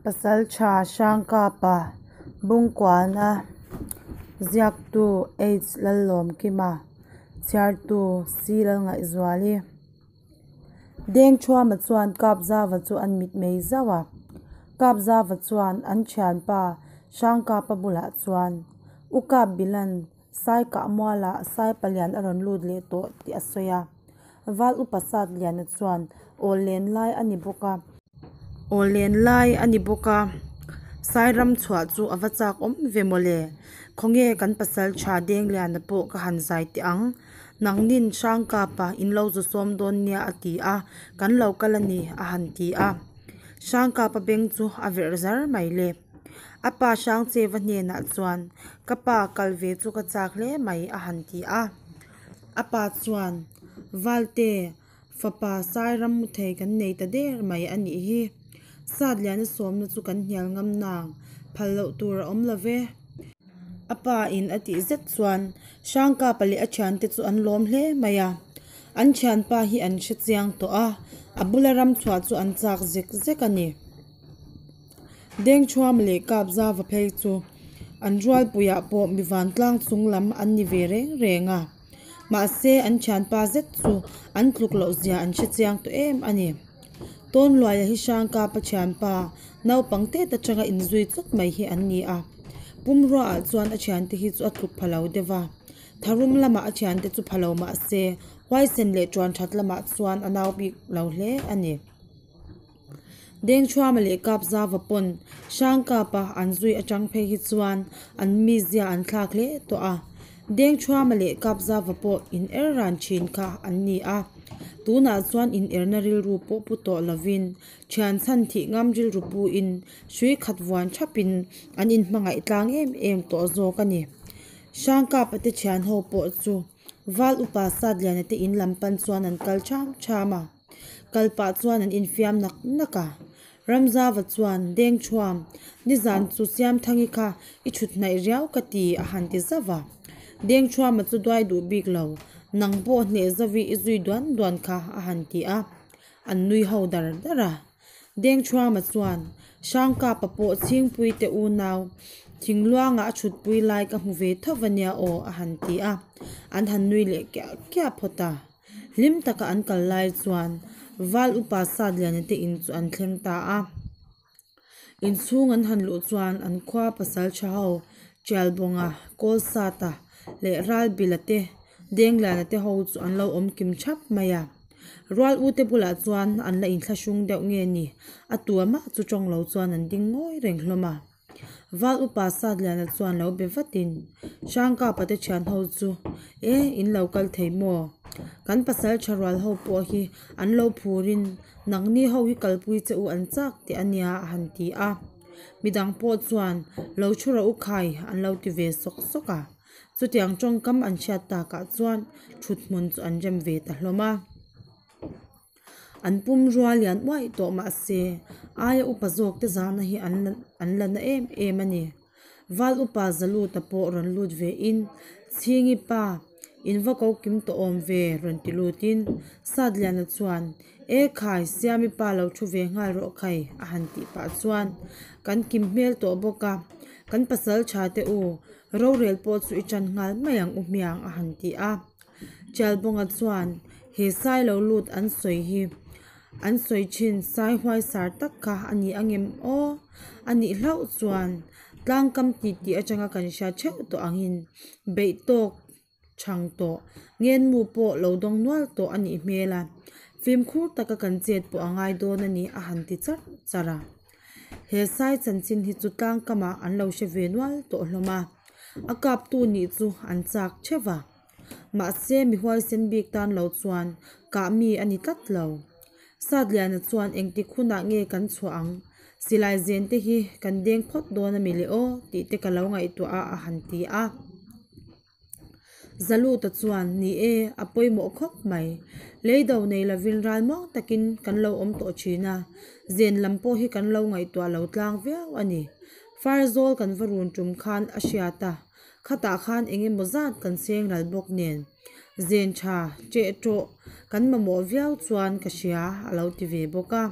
Pasaltha Hrangkapa Bungkuana Ziaktu H Lallawmkima Chhiartu C Lalngaihzuali Dengthuama chuan Kapzava chu an mitmei zauh a, Kapzava chuan an thianpa Hrangkapa bulah chuan U Kapbilan Sai kah mualah Sai palian a rawn lut leh tawh tih a sawi a. Val upa Satliana chuan aw len lai a ni bawk a. Aw len lai a ni bawk a. Sai ram chhuah chu a va chak awm ve mawle. Khawnge kan pasal tha Dengliana pawh ka han zai teh ang. Nangnin Hrangkapa in lo zu sawm dawn nia a ti a, kan lo kal a ni a han ti a. Hrangkapa beng chu a verh zar mai le. A pa Hrangcheva hnenah chuan, Ka pa, kal ve chu ka chak hle mai, a han ti a. A pa chuan, Valte, fapa Sairam mu thei kan nei ta der mai a nih hi. Satliana sawmna chu kan hnial ngam nang, phal loh tur a awm lo ve. A pa in a tih zet chuan Hrangkapa leh a thiante chu an lawm hle mai a. An thianpa hi an hre chiang tawh a, a bula ram chhuah chu an chak zek zek a ni. Dengthuam leh Kapzava phei chu an rualpuiah pawh mi vantlang chung lam an ni ve reng reng a, mahse an thianpa zet chu an tluk loh zia an hre chiang tawh em a ni. Tawnluaia hi Hrangkapa thianpa naupang tet atanga inzui chawt mai hi an ni a, pumruaah chuan a thiante hi chu a tluk pha lo deuh va, tharum lamah a thiante chu pha lo mahse huaisen leh tuan that lamah chuan a nau bik lo hle a ni. Dengchhuama leh Kapzava pawn Hrangkapa an zui atang phei hi chuan an mizia an thlak hle tawh a. Dengchhuama leh Kapzava pawh in er ran thin kha an ni a. Tunah chuan in erna rilru pawh pu tawh lovin thian chhan thih ngam rilru puin hrui khat vuan thapin an inhmangaih tlang em em tawh zawk a ni. Hrangkapa te thian ho pawh chu Val upa Satliana te in lam pan chuan an kal tham tham a. Kal pah chuan an infiam nak nak a. Ramzava chuan, Dengthuam, nizan chu Siamthangi kha i chhut hnaih riau ka ti a han ti zauh a. Dengthuama chu duai duh bik lo, nang pawh hneh zauhi i zui duan duan kha a han ti a. An nui ho dar dar a. Dengthuama chuan, Hrangkapa pawh Chhingpui te unau, thingluangah a chhutpui lai ka hmu ve tho va nia aw a han ti a. An han nui leh kiah kiah phawt a. Hlim taka an kal lai chuan Val upa Satliana te in chu an thleng ta a. Inchhung an han luh chuan an khua pasal tha ho Tialbawnga, Kawlsata leh Ralbila te, Dengliana te ho chu an lo awm kim thap mai a. Rual u te bulah chuan an la inthlahrung deuh nge ni, a tua mah chu tawng lo chuan an ding ngawi reng hlawm a. Val upa Satliana chuan lo be vatin, Hrangkapa te thian ho chu, E, in lo kal thei maw? Kan pasal tha rual ho pawh hi an lo phurin nangni ho hi kalpui che u an chak teh a nia a han ti a. Midang pawh chuan lo thu rawh u khai an lo ti ve sawk sawk a. Chutiang tawngkam an hriat takah chuan thuthmun chu an rem ve ta hlawm a. An pumrua lian uaih tawh mahse aia upa zawk te zahna hi an la an la na em em a ni. Val upa Zaluta pawh rawn lut ve in Chhingi pa in va ko kim tawh awm ve rawn ti lut in Satliana chuan E khai Siami pa lo thu ve nghal rawh khai a han tih pah chuan kan kim hmel tawh bawk a kan pasal tha te u rorel pawh chu i tan nghal mai ang u hmiang a han ti a. Chalbawnga chuan he sai lo lut an sawi hi an sawi thin sai huaisar tak kha a ni angem aw a nih hlauh chuan tlangkam tih tih atanga kan hriat theuh tawh angin beih tawk chhang tawh ngenmu pawh lo dawng nual tawh a nih hmel a fimkhur taka kan chet pawh a ngai dawn a ni a han ti charh charh a he sai chanchin hi chu tlangkamah an lo hre ve nual tawh hlawm a a kaptu nih chu an chak theuh a. Mahse mi huaisen bik tan lo chuan kah mi a ni tlat lo. Satliana chuan engtik hunah nge kan chhuah ang? Silai zen te hi kan deng phawt dawn a mi le aw tih te ka lo ngaihtuah a a han ti a. Zaluta chuan ni e, a pawimawh khawp mai. Leido nei lovin ralmuang takin kan lo awm tawh thin a, zen lam pawh hi kan lo ngaihtuah lo tlang viau a ni. Farzawl kan va run tum khan a hriat a. Khatah khan eng emaw zat kan seng ral bawk nen zen tha ṭeh ṭawh kan mamawh viau chuan ka hria a lo ti ve bawk a.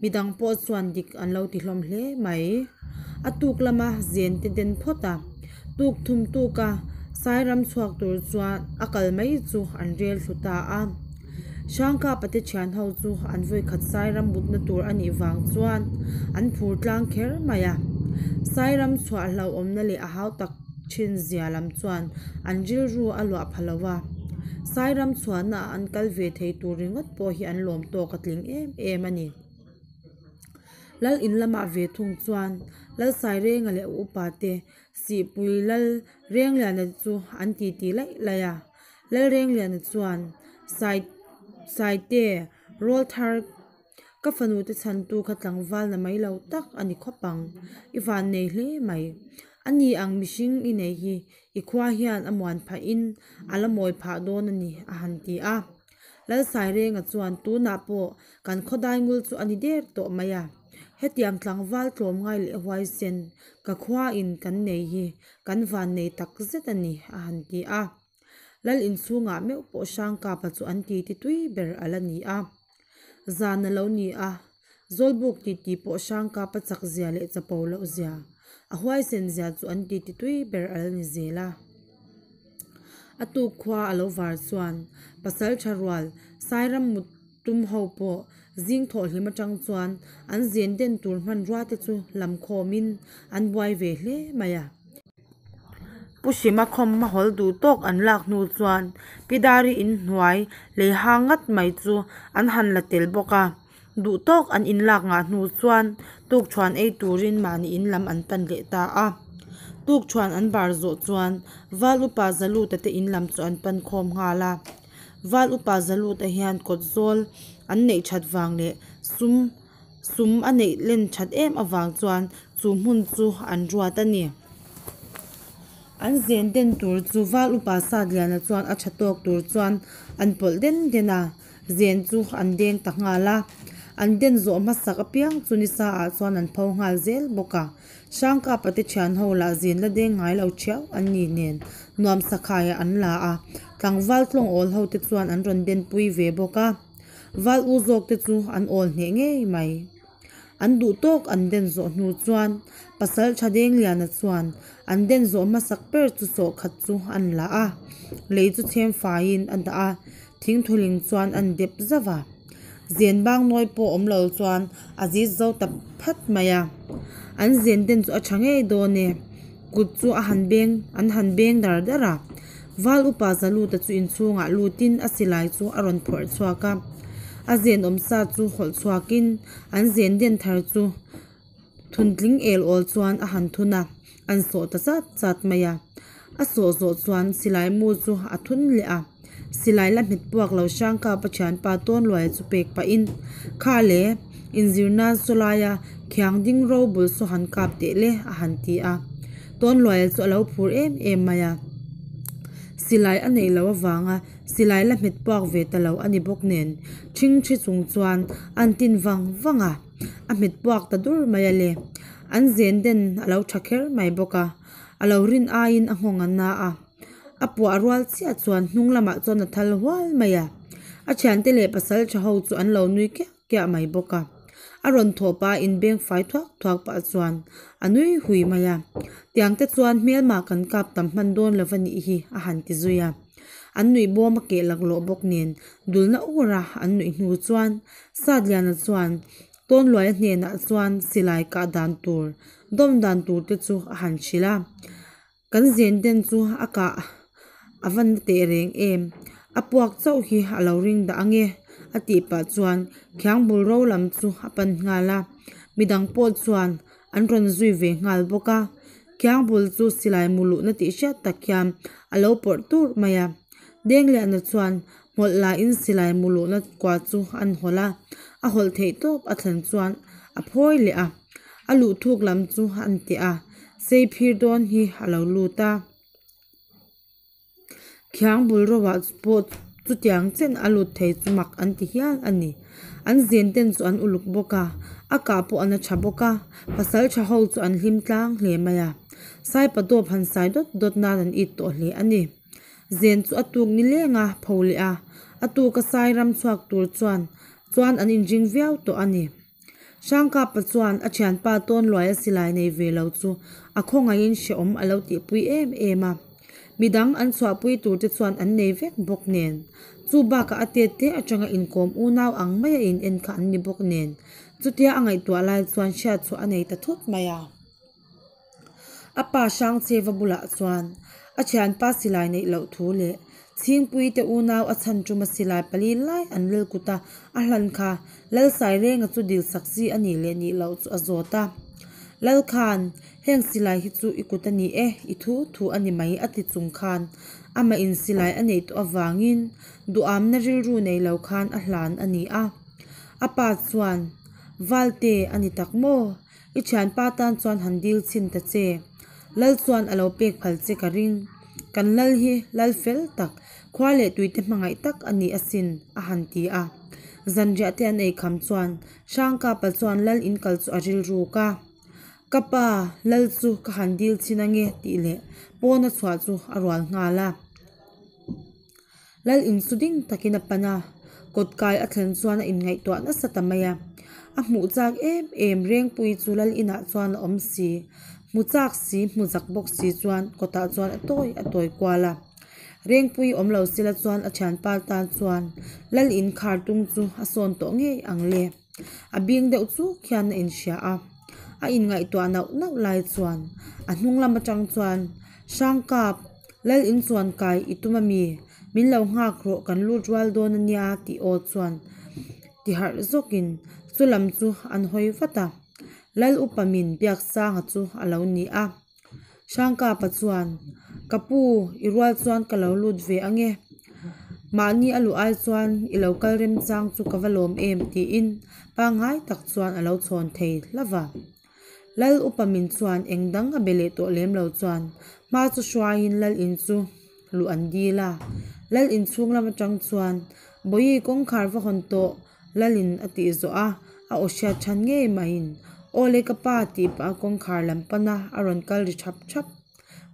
Midang pawh chuan dik an lo ti hlawm hle mai. A tuk lama zen te den phawt a, tuk thum tuka Sairam chhuak tur chuan a kal mai chu an rel thlu ta a. Hrangkapa te thian ho chu an vawikhat Sairam mutna tur a nih vang chuan an phur tlang kher mai a. Sairam chhuah hlauhawmna leh a hau tak thin zia lam chuan an rilru a luah pha lo a. Sairam chhuahna ah an kal ve thei tur ringawt pawh hi an lawm tawk a tling em em a ni. Lal in lamah ve thung chuan Lal Sairenga leh a upa te Sihpui Lal Rengliana chu an titi laih laih a. Lal Rengliana chuan Sai Saite Rawlthar Ka fanu te chhantu kha tlangval na mai lo tak a ni khawp ang. I van nei hle mai. A ni ang mihring i nei hi i khua hian a muan phah in a la mawi phah dawn a ni a han ti a. Lalsairenga chuan tunah pawh kan khawdai ngul chu a ni der tawh mai a. Hetiang tlangval tlawmngai leh huaisen ka khua in kan nei hi kan van nei tak zet a ni a han ti a. Lal inchhungah meuh pawh Hrangkapa chu an titi tui ber a la ni a. Zan a lo ni a, Zawlbuk titi pawh Hrangkapa chak zia leh chapo loh zia, a huaisen zia chu an titi tui ber a la ni zel a. A tuk khua a lo var chuan pasal tha rual Sairam mut tum ho pawh zing thawh hlim atang chuan an zen den tur hmanrua te chu lam khawmin an buai ve hle mai a. Pu Hrima khawm hmahawl duh tawk an lak hnu chuan Pi Dari inhnuai lei hang ngat mai chu an han la tel bawk a, duh tawk an inlak ngah hnu chuan tukṭhuan ei turin mahni in lam an pan leh ta a. Tukṭhuan an bar zawh chuan Val Upa Zaluta te in lam chu an pan khawm nghal a. Val Upa Zaluta hian kawt zawl an neih that vang leh sum sum a neih len that em avang chuan chu hmun chu an ruat a ni. An zen den tur chu val upa Satliana chuan a tha tawk tur chuan an pawlh den den a, zen chu an deng ta nghal a. An den zawh hmasak apiang chu nisa ah chuan an pho nghal zel bawk a. Hrangkapa te thian ho lah zen la deng ngai lo thiau an ni nen nuam sakhaiah an la a, tlangval tlawng awl ho te chuan an rawn den pui ve bawk a. Val u zawk te chu an awl hneh ngei mai. An duh tawk an den zawh hnu chuan pasal tha Dengliana chuan an den zawh hmasak ber chu sawhkhat chu an la a, lei chu chhem faiin a dah a, thingthuling chuan an dep zauh a. Zen bang nawi pawh awm lo chuan a zit zo ta phat mai a, an zen den chu a tha ngei dawn e, kut chu a han beng an han beng dar dar a. Val upa Zaluta chu inchhungah lutin a silai chu a rawn phawrh chhuak a, a zen awm sa chu hawlh chhuakin an zen den thar chu thuntling el awl chuan a han thun a, an sawh ta zat zat mai a. A sawh zawh chuan silai mu chu a thun leh a, silai la hmet puak lo Hrangkapa thianpa Tawnluaia chu pek pahin, Kha le, inzir nan saw laia khiang ding ro bul saw han kap teh le a han ti a. Tawnluaia chu a lo phur em em mai a, silai a neih loh avanga silai la hmet puak ve ta lo a ni bawk nen ṭhing ṭhi chung chuan an tin vang vang a, a hmet puak ta dur mai a le. An zen den a lo ṭha kher mai bawk a, a lo rin aiin a nghawng a na a, a puah rual chiah chuan hnung lamah chuan a thal hual mai a, a thiante leh pasal ṭha ho chu an lo nui kiah kiah mai bawk a. A rawn thawh pah a inbeng fai thuak thuak pah chuan a nui hui mai a, tiang te chuan hmelmah kan kap tam hman dawn lo va nih hi a han ti zui a. An nuih bawm a keh laklawh bawk nen dulna ur a an nuih hnu chuan Satliana chuan Tawnluaia hnenah chuan silai kah dan tur dawm dan tur te chu a han hrilh a. Kan zen den chu a kah a va na teh reng em? A puak chauh hi a lo ring dah ange a tih pah chuan khiang bul ro lam chu a pan nghal a, midang pawh chuan an rawn zui ve nghal bawk a. Khiang bul chu silai mu luhna tih hriat tak hian a lo pawrh tur mai a. Dengliana chuan hmawlh lain silai mu luhna kua chu an hawlh a, a hawlh theih tawp a thlen chuan a phawi leh a, a luh thuk lam chu an teh a. Sei phir dawn hi a lo lut a, khiang bul ro ah pawh chutiang chen a lut thei chu mak an ti hial a ni. An zen ten chu an uluk bawk a, a kah pawh an a tha bawk a, pasal tha ho chu an hlim tlang hle mai a. Saipa dawp han sai dawt dawt nan an it tawh hle a ni. Zen chu a tuk ni leng a, pho leh a, a tuka sai ram chhuak tur chuan chuan an inring viau tawh a ni. Hrangkapa chuan a thianpa Tawnluaia silai nei ve lo chu a khawngaihin hrehawm a lo tihpui em em a. Midang an chhuahpui tur te chuan an nei vek bawk nen. Chu bakah a tet te atanga inkawm unau ang mai a in en kha an ni bawk nen. Chutia a ngaihtuah lai chuan hriat chhuah a nei ta thut mai a. A pa Hrangcheva bulah chuan a thianpa silai neih loh thu leh Chhingpui te unau a chhan tuma silai pali lai an lal kut a, a hlan kha Lal Sairenga chu dil sak chi a nih leh nih loh chu a zawt a. Lal khan, Heng silai hi chu i kut a ni e, i thu thu a ni mai a ti chung khan amah in silai a neih tawh avangin duhamna rilru nei lo khan a hlan a ni a. A pa chuan, Valte a ni tak maw? I thianpa tan chuan han dil chhin ta che. Lal chuan a lo pek phal che ka ring. Kan lal hi lal fel tak, khua leh tuite hmangaih tak a ni asin, a han ti a. Zanriah te an ei kham chuan Hrangkapa chuan lal in kal chu a rilruk a. Ka pa, lal chu ka han dil chhin ange tih leh pawna chhuah chu a rual nghal a. Lal in chu ding takin a pan a, kawt kai a thlen chuan a inngaihtuah nasa ta mai a. A hmuh chak em em Rengpui chu lal inah chuan a awm si. Hmu chak si, hmu zak bawk si chuan kawtah chuan a tawi a tawi kual a. Rengpui awm lo sila chuan a thianpa tan chuan lal in khar tung chu a sawn tawh ngei ang le. A bing deuh chuk hian a inhria a, a inngaihtuah nauh nauh lai chuan a hnung lam atang chuan Hrangkap, Lal in chuan kai i tum ami? Min lo nghak rawh kan lut rual dawn ania tih aw chuan ti harh zawkin chu lam chu an hawi vat a. Lal upa min Biaksanga chu a lo ni a. Hrangkapa chuan, Ka pu, i rual chuan ka lo lut ve ange. Mahni a luh ai chuan i lo kal remchang chu ka va lawm em tiin pangngai tak chuan a lo chhawn thei hlauh a. Lal upa min chuan eng dang a be leh tawh lem lo chuan hma chu hruaiin lal in chu luh an dil a. Lal in chhung lam atang chuan Bawihi kawngkhar va hawn tawh Lalin a tih zawh a, a aw hriat than ngei maiin Aw le ka pa tih pah a kawngkhar lam pana a rawn kal ri thap thap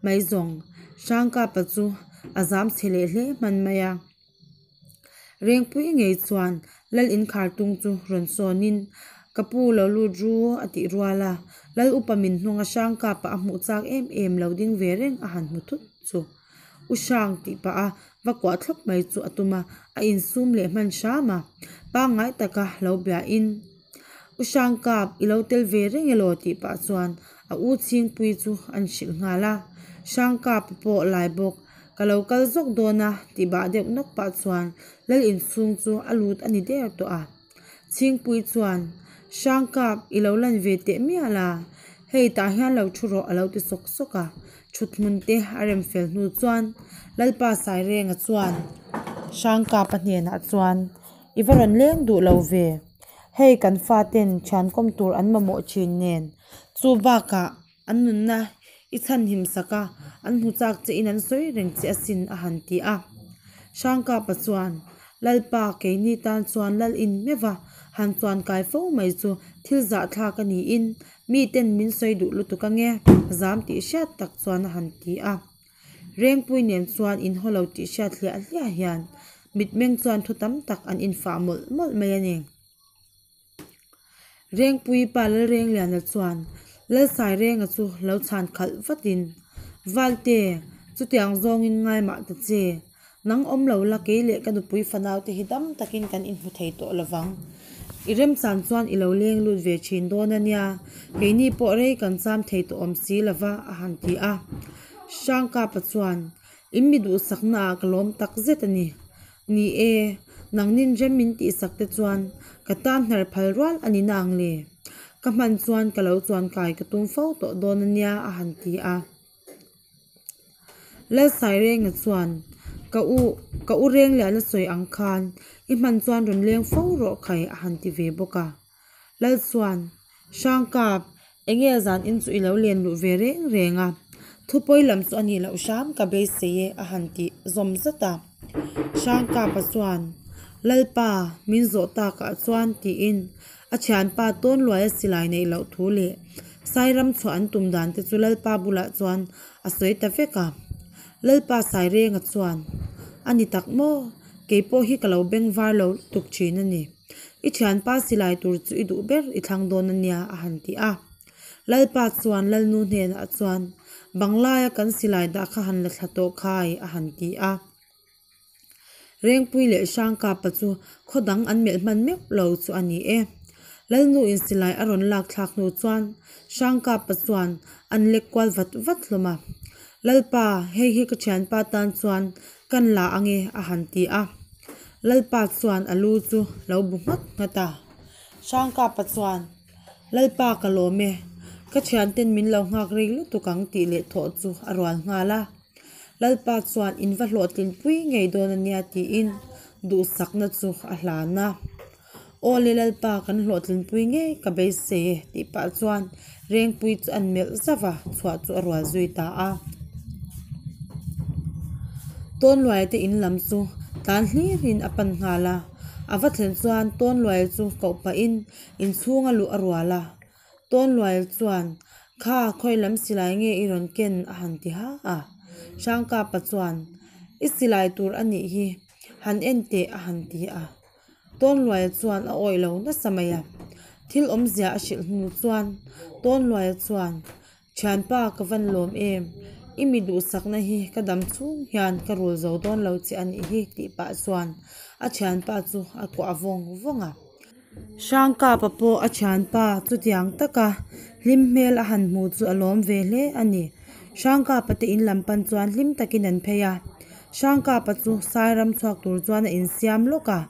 mai zawng. Hrangkapa chu a zam chhe leh hle hman mai a. Rengpui ngei chuan Lal inkhar tung chu rawn sawnin Ka pu lo lut ru a tih rual a, Lal upa min hnunga Hrangkapa a hmuh chak em em lo ding ve reng a han hmu thut chu. U Hrang tih pah a va kuah thlawp mai chu a tum a, a insum leh hman hram a. Pangngai taka lo biahin, U Hrang kap, i lo tel ve reng elaw tih pah chuan a u Chhingpui chu an hrilh nghal a. Hrang kap pawh lai bawk, ka lo kal zawk dawn a tih bah deuh nawk pah chuan lal inchhung chu a lut a ni der tawh a. Chhingpui chuan, Hrang kap, i lo lan ve teh mial a, hei tah hian lo thu rawh a lo ti sawk sawk a. Thut hmun te a rem fel hnu chuan Lalpa Sairenga chuan Hrang kapa hnenah chuan, I va rawn leng duh lo ve, hei kan faten thian kawm tur an mamawh thin nen, chu bakah an nunna i chhanhim sak a, an hmu chak che in an sawi reng che asin a han ti a. Hrangkapa chuan, Lalpa keini tan chuan lal in meuh a, han chuan kai fo mai chu thil zahthlak a niin miten min sawi duh lutuk ange zam tih hriat tak chuan a han ti a. Rengpui nen chuan inhaw lo tih hriat hliah hliah hian mitmeng chuan thu tam tak an infah mawlh mawlh mai a ni. Rengpui pa Lalrengliana chuan Lalsairenga chu lo chhan khalh vatin, Valte, chutiang zawngin ngai mah ta che. Nang awm lo la kei leh ka nupui fanau te hi dam takin kan inhmu thei tawh lovang. I remchan chuan i lo leng lut ve thin dawn a nia, keini pawh rei kan cham thei tawh awm si lova a han ti a. Hrangkapa chuan, In mi duhsaknaah ka lawm tak zet a ni. Ni e, nangnin rem min tihsak te chuan ka tan hnar phal rual a ni na ang le. Ka hman chuan ka lo chuan kai ka tum fo tawh dawn a nia a han ti a. Lalsairenga chuan, Ka u, ka u Rengliana sawi ang khan i hman chuan rawn leng fo rawh khai a han ti ve bawk a. Lal chuan, Hrangkap, enge zan in chu i lo len luh ve reng reng a, thupawi lam chu a nih loh hram ka beisei e a han ti zawm zat a. Hrangkapa chuan, Lalpa, min zawh takah chuan tiin a thianpa tawn luaia silai neih loh thu leh Sairam chhuah an tum dan te chu Lalpa bulah chuan a sawi ta vek a. Lalpa Sairenga chuan, A ni tak maw? Keipawh hi ka lo beng var lo lutuk thin a ni. I thianpa silai tur chu i duh ber i thlang dawn a nia a han ti a. Lalpa chuan Lalnu hnenah chuan, Banglaia kan silai dah kha han la thla tawh khai a han ti a. Rengpui leh Hrangkapa chu khaw dang an melh hman meuh lo chu a ni e. Lalnu in silai a rawn lak thlak hnu chuan Hrangkapa chuan an lek kual vat vat hlawm a. Lalpa, hei hi ka thianpa tan chuan kan la ange a han ti a. Lalpa chuan a lu chu lo bu nghat nghat a. Hrangkapa chuan, Lalpa ka lawm e, ka thianten min lo nghak rei lutuk ang tih leh thawh chu a rual nghal a. Lalpa chuan in va hlawhtlin pui ngei dawn a nia tiin duhsakna chu a hlan a. Aw le Lalpa kan hlawhtlin pui ngei ka beisei e tih pah chuan Rengpui chu an melh zauh a, chhuah chu a rual zui ta a. Tawnluaia te in lam chu tlan hlirin a pan nghal a, a va thlen chuan Tawnluaia chu koh pahin inchhunga luh a rual a. Tawnluaia chuan, Kha, khawi lam silai nge i rawn ken? a han ti ha a. Hrangkapa chuan, I silai tur a nih hi, han en teh a han ti a. Tawnluaia chuan a awih lo nasa mai a. Thil awmzia a hrilh hnu chuan Tawnluaia chuan, Thianpa ka van lawm em? I mi duhsakna hi ka dam chhung hian ka rul zo dawn lo che a nih hi tih pah chuan a thianpa chu a kuah vawng vawng a. Hrangkapa pawh a thianpa chutiang taka hlim hmel a han hmu chu a lawm ve hle a ni. Hrangkapa te in lam pan chuan hlim takin an phei a. Hrangkapa chu Sairam chhuak tur chuan a insiam lawk a,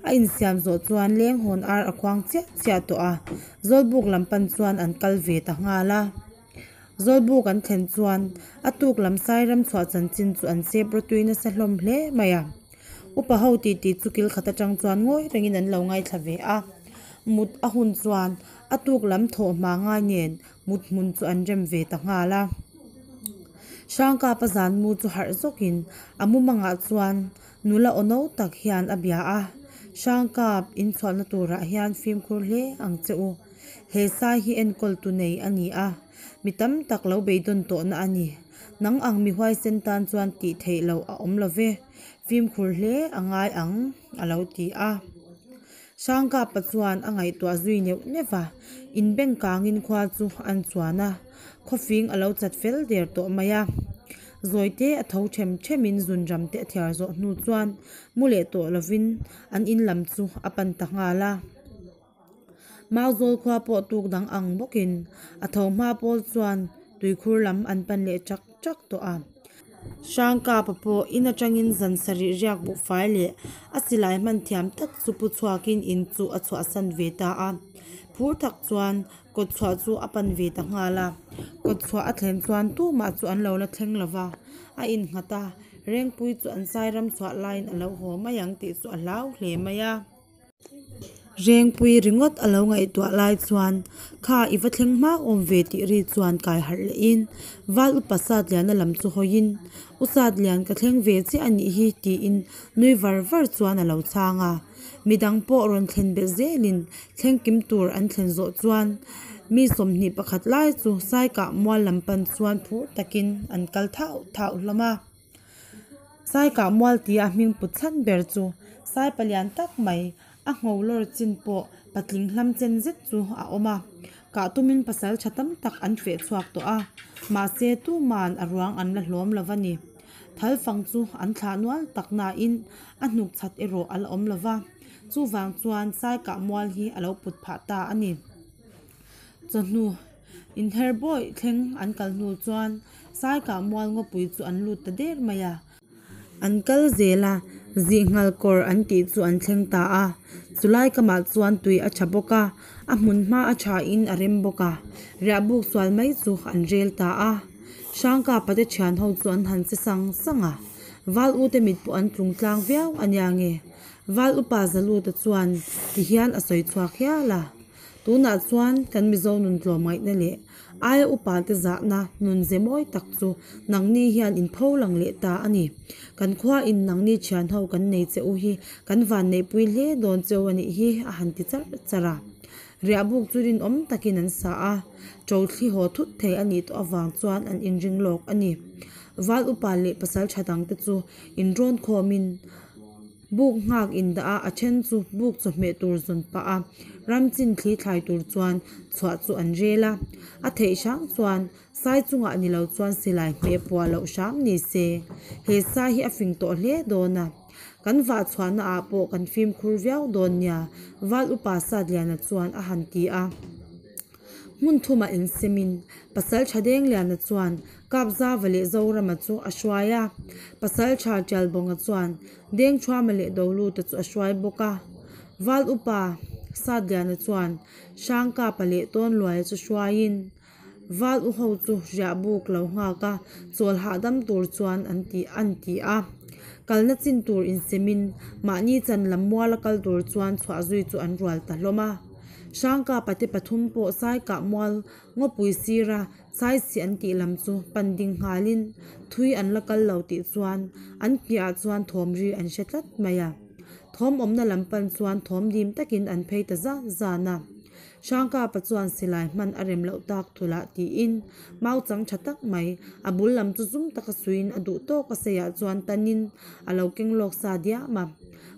a insiam zawh chuan lenghawn ar a khuang chiah chiah tawh a, Zawlbuk lam pan chuan an kal ve ta nghal a. Zawlbuk an thlen chuan a tuk lam Sairam chhuah chanchin chu an sep rawtui nasa hlawm hle mai a. Upa ho titi chu kil khat atang chuan ngawi rengin an lo ngaithla ve a. Mut a hun chuan a tuk lam thawh hma ngai nen mut hmun chu an rem ve ta nghal a. Hrangkapa zan mu chu harh zawkin a mumangah chuan nula aw no tak hian a bia a, Hrangkap inchhuahna turah hian fimkhur hle ang che u. He sai hi enkawl tu nei a ni a, mi tam tak lo beidawn tawhna a ni. Nang ang mi huaisen tan chuan tih theih loh a awm lo ve, fimkhur hle a ngai ang a lo ti a. Hrangkapa chuan a ngaihtuah zui neuh neuh va, inbeng kangin khua chu an chuan a, khawfing a lo chat fel der tawh mai a. Zawite a tho them themin zunram te a thiar zawh hnu chuan mu leh tawh lovin an in lam chu a pan ta nghal a. Mauzawl khua pawh tuk dang ang bawkin a tho hma pawl chuan tuikhur lam an pan leh chak chak tawh a. Hrangkapa pawh in atangin zan sarih riak buhfai leh a silai hman thiam tak chu pu chhuakin in chu a chhuahsan ve ta a. Phur tak chuan kawtchhuah chu a pan ve ta nghal a. Kawtchhuah a thlen chuan tumah chu an lo la thleng lo va, a innghat a, Rengpui chu an sairam chhuah laiin a lo haw mai ang tih chu a hlau hle mai a. Rengpui ringawt a lo ngaihtuah lai chuan kha i va thleng hma awm ve tih ri chuan kai harh leh in Val upa Satliana lam chu hawi in U Satlian ka thleng ve chiah a nih hi tiin nui var var chuan a lo chhang a. Midang pawh rawn thlen belh zel in thleng kim tur an thlen zawh chuan mi 21 lai chu Saikah mual lam pan chuan phur takin an kal thauh thauh hlawm a. Saikah mual tia a hming put chhan ber chu sai palian tak mai a ngho lawr chin pawh patling hlam chen zet chu a awm a, kah tumin pasal tha tam tak an feh chhuak tawh a, mahse tuman a ruang an la hlawm lo va ni. Thal fang chu an thlah nual tak nain a hnuk chhat erawh a la awm lo va, chuvang chuan saikah mual hi a lo put phah ta a ni. Chawhnu inher bawih thleng an kal hnu chuan Saikah mual ngawpui chu an lut ta der mai a. An kal zel a, Zihnghal kawr an tih chu an thleng ta a. Chulai kamah chuan tui a tha bawk a, a hmun hma a thain a rem bawk a. Riahbuk sual mai chu an rel ta a. Hrangkapa te thian ho chu an han che sang sang a. Val u te mit pawh an tlung tlang viau a nia nge. Val upa Zaluta chuan tihian a sawi chhuak hial a. Tunah chuan kan Mizo nun tlawmngaihna leh aia upate zahna nun ze mawi tak chu nangni hian in pho lang leh ta a ni. Kan khua in nangni thian ho kan nei che u hi kan van neihpui hle dawn cheu a nih hi a han ti char char a. Riahbuk chu rinawm takin an sa a, ṭo thli haw thut thei a nih tawh avang chuan an inring lawk a ni. Val upa leh pasal tha dangte chu inrawn khawmin. Buk nghak indah a, a then chu buk chawhmeh tur zawn pah a, ram chin thli thlai tur chuan chhuah chu an rel a. A theih hram chuan sai chungah ni lo chuan silai hmeh puah loh hram ni se. He sai hi a fing tawh hle dawn a, kan vah chhuahna ah pawh kan fimkhur viau dawn nia, Val Upa Satliana chuan a han ti a. Hmun thumah insemin Pasal Thadengliana chuan Kapzava leh Zorama chu a hruai a, Pasal Tha Tialbawnga chuan Dengthuama leh Doluta chu a hruai bawk a. Val Upa Satliana chuan Hrangkapa leh Tawnluaia chu hruaiin Val U ho chu riah buk lo nghak a, chawl hahdam tur chuan an ti an ti a. Kalna chin tur insemin mahni chan lam muala kal tur chuan chhuah zui chu an rual ta hlawm a. Hrangkapa te pathum pawh Saikah mual ngawpui sira Saisi an tih lam chu pan ding nghalin thui an la kal lo tih chuan an piahah chuan thawm ri an hre tlat mai a. Thawm awmna lam pan chuan thawm dim takin an phei ta zan zan a. Hrangkapa chuan silai hman a rem loh tak thulah tiin mau chang tha tak mai a bul lam chu zum taka suiin a duh tawk a seiah chuan tanin a lo keng lawk sa diam a.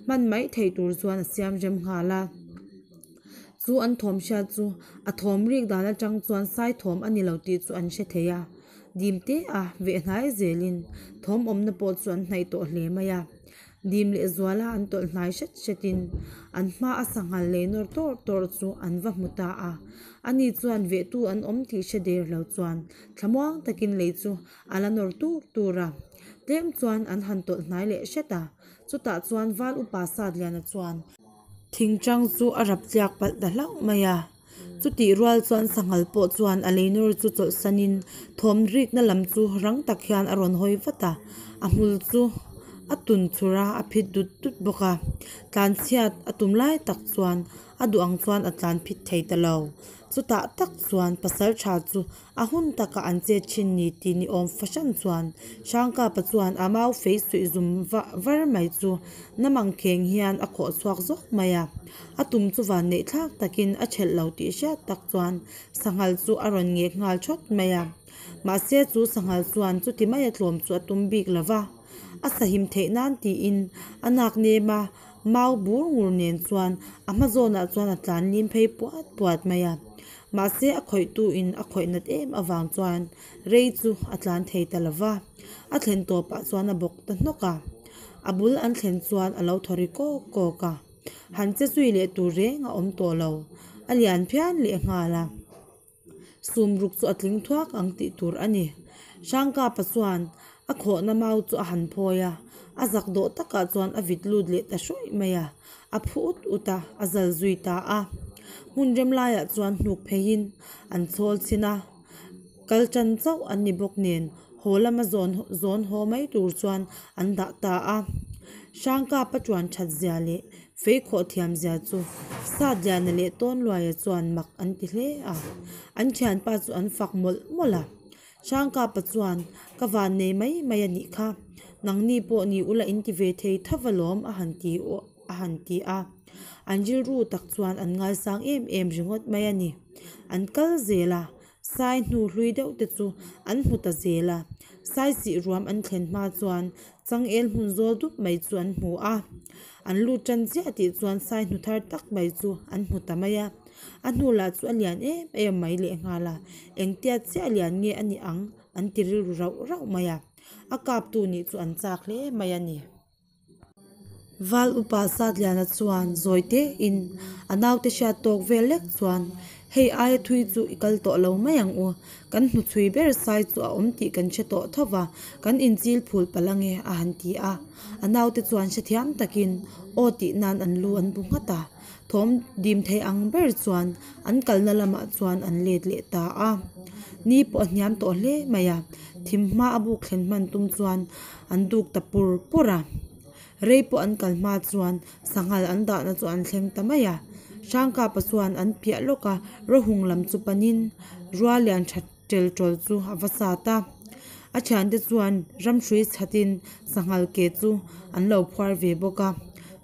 Hman mai theih tur chuan a siam rem nghal a. Chu an thawm hriat chu a thawm rik dan atang chuan sai thawm a ni lo tih chu an hre thei a, dim te a veh hnai zelin thawm awmna pawh chu an hnaih tawh hle mai a. Dim leh zuala an tawlh hnai hret hretin an hma a sanghal lei nawr tawr tawr chu an va hmu ta a, ani chuan vehtu an awm tih hre der lo chuan thlamuang takin lei chu a la nawr tur tur a, tlem chuan an han tawlh hnai leh hret a, chutah chuan Val Upa Satliana chuan. Thingchang chu a rap tliak palh ta hlauh mai a, chutih rual chuan sanghal pawh chuan a leinur chu chawlhsanin thawm rikna lam chu rang tak hian a rawn hawi vat a, a hmul chu a tun chhur a, a phit dut dut bawk a, tlanchhiat a tum lai tak chuan a duh ang chuan a tlan phit thei ta lo, chutah tak chuan pasal tha chu A hun takah an chet thin ni tih ni awm fahran chuan Hrangkapa chuan a mau fei suih zum var mai chu namang kheng hian a khawh chhuak zawk mai a. A tum chu van neih thlak takin a thelh lo tih hriat tak chuan sanghal chu a rawn ngek nghal thawt mai a. Mahse chu sanghal chuan chuti maia tlawm chu a tum bik lo va, a sahim theih nan tiin a nak nem a, mau bur ngur nen chuan a hma zawnah chuan a tlan lim phei puat puat mai a. Mahse a khawihtu in a khawih nat em avang chuan rei chu a tlan thei ta lo va, a thlen tawpah chuan a bawk ta hnawk a. A bul an thlen chuan a lo thaw ri kawk kawk a, han che zui leh tur reng a awm tawh lo, a lian phian leh nghal a. Sum ruk chu a tling thuak ang tih tur a ni. Hrangkapa chuan a khawhna mau chu a han phawi a, a zak dawh takah chuan a vit lut leh ta hrawih mai a. A phu ut ut a, a zal zui ta a. Hmun rem laiah chuan hnuk pheiin an chhawl chhin a, kal tan chauh an ni bawk nen haw lama zawn zawn haw mai tur chuan an dah ta a. Hrangkapa tuan that zia leh feikhawh thiam zia chu Satliana leh Tawnluaia chuan mak an ti hle a, an thianpa chu an fak mawlh mawlh a. Hrangkapa chuan, Ka van nei mai mai a nih kha, nangni pawh ni ula in ti ve thei tho va lawm a han ti a han ti a. An rilru tak chuan an ngaisang em em ringawt mai a ni. An kal zel a, sai hnu hlui deuh te chu an hmu ta zel a. Sai sih ruam an thlen hma chuan changel hmun zawl dup mai chu an hmu a. An lut tan chiah tih chuan sai hnu thar tak mai chu an hmu ta mai a. A hnu lah chu a lian em em mai lehnghal a, engtia chiah lian nge a nih ang an ti rilru rauh rauh mai a, a kaptu nih chu an chak hle mai a ni. Val upa Satliana chuan zawi tein a naute hriat tawk vel lek chuan hei aia thui chu i kal tawh lo mai ang u, kan hnuchhui ber sai chu a awm tih kan hre tawh tho va, kan inchil phul palh ange a han ti a, a naute chuan hrethiam takin aw tih nan an lu an bu nghat a. Thawm dim thei ang ber chuan an kalna lamah chuan an let leh ta a. Ni pawh a hniam tawh hle mai a, thim hma a buk thlen hman tum chuan an duk ta pur pur a. Rei pawh an kal hma chuan sanghal an dahna chu an thleng ta mai a. Hrangkapa chuan an piah lawk a, rawhung lam chu panin rual lian tha tel tawl chu a va sat a. A thiante chuan ramhrui chhatin sanghal ke chu an lo phuar ve bawk a.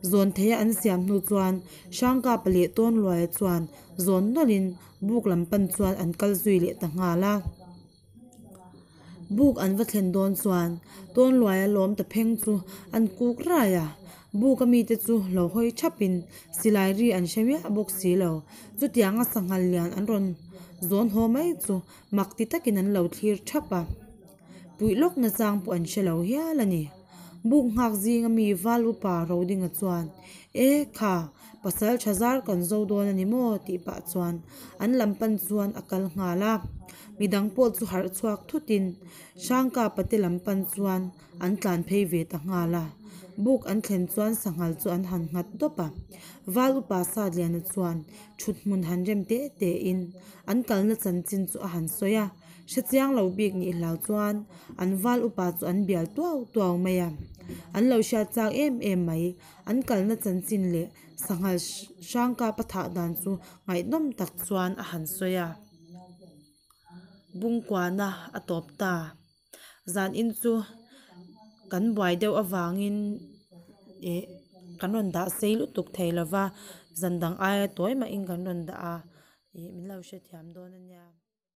Zawn theia an siam hnu chuan Hrangkapa leh Tawnluaia chuan zawn nawlhin buk lam pan chuan an kal zui leh ta nghal a. Buk an va thlen dawn chuan Tawnluaia lawm ta pheng chu an kuk rai a. Buk a mite chu lo hawi thapin silai ri an hre miah bawk si lo. Chutianga sanghal lian an rawn zawn haw mai chu mak ti takin an lo thlir thap a. Puih lawk na chang pawh an hre lo hial a ni. Buk nghak zinga mi Val Upa Rodinga chuan, E kha, pasal tha zar kan zo dawn a ni maw? tih pah chuan an lam pan chuan a kal nghal a. Midang pawh chu harh chhuak thutin Hrangkapa te lam pan chuan an tlan phei ve ta nghal a. Buk an thlen chuan sanghal chu an han nghat dawp a. Val Upa Satliana chuan thuthmun han rem teh tehin an kalna chanchin chu a han sawi a. Hre chiang lo bik nih hlau chuan an val upa chu an bial tuau tuau mai a. An lo hriat chak em em mai. An kalna chanchin leh sanghal hrang kap a thah dan chu ngaihnawm tak chuan a han sawi a. Bungkuana a tawp ta. Zan in chu kan buai deuh avangin ih kan rawn dah sei lutuk thei lova zan dang aia tawi mahin kan rawn dah a ih min lo hrethiam dawn a nia.